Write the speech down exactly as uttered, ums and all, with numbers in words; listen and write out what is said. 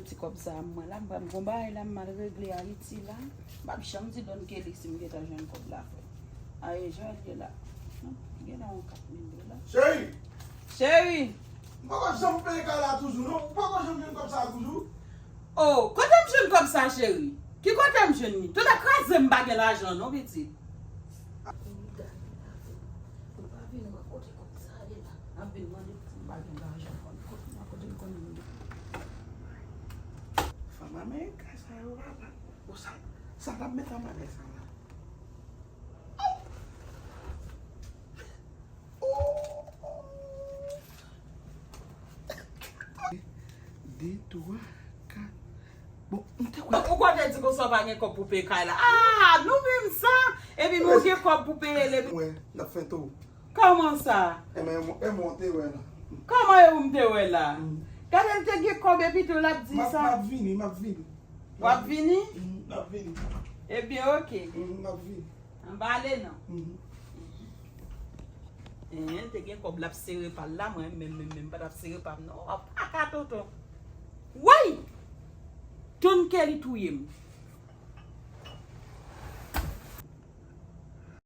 Ti kòb sa a mwen la, m pral gon bagay la, m al regle Ayiti la. M p ap janm di Don Kelly si m gentan jwenn kòb la, frè. Aye, jan l ye la. Non, gen nan yon kat mil dola. Cheri! Cheri! M poko janm peye kay la toujou, non. M poko janm jwenn kòb sa a toujou. Oh, kote m jwenn kòb sa, cheri? Ki kote m jwenn li? Tout la kraze m pa gen lajan, non, pitit. Ou pa vin wè kote kòb sa ye la. N ap vin mande pitit m pa gen lajan, kote, kote l konn ye. Fanm Ameriken sa yo, papa. Ou sa, sa t ap met anba nèg sa la. De, twa, kat. Bon, m te kwè. Ou kwè te di konsa w pa gen kòb pou peye kay la? Ah, nou menm sa! Epi nou gen kòb pou peye l, epi. Wè, n ap fè tou. Kòman sa? E mwen, e mwen te wè la. Kòman e ou m te wè la? Mm. Gade l te gen kòb epi tou l ap di sa. M ap vini, m ap vini. W ap vini? Mm, m ap vini. Ebyen, oke. Mm, m ap vini. Anba ale non. Mhm. Enhen, te gen kòb l ap sere pa l la, mwen menm, menm, menm, pa t ap sere pa m non. Apa ka tonton. Woy! Don Kelly touye m.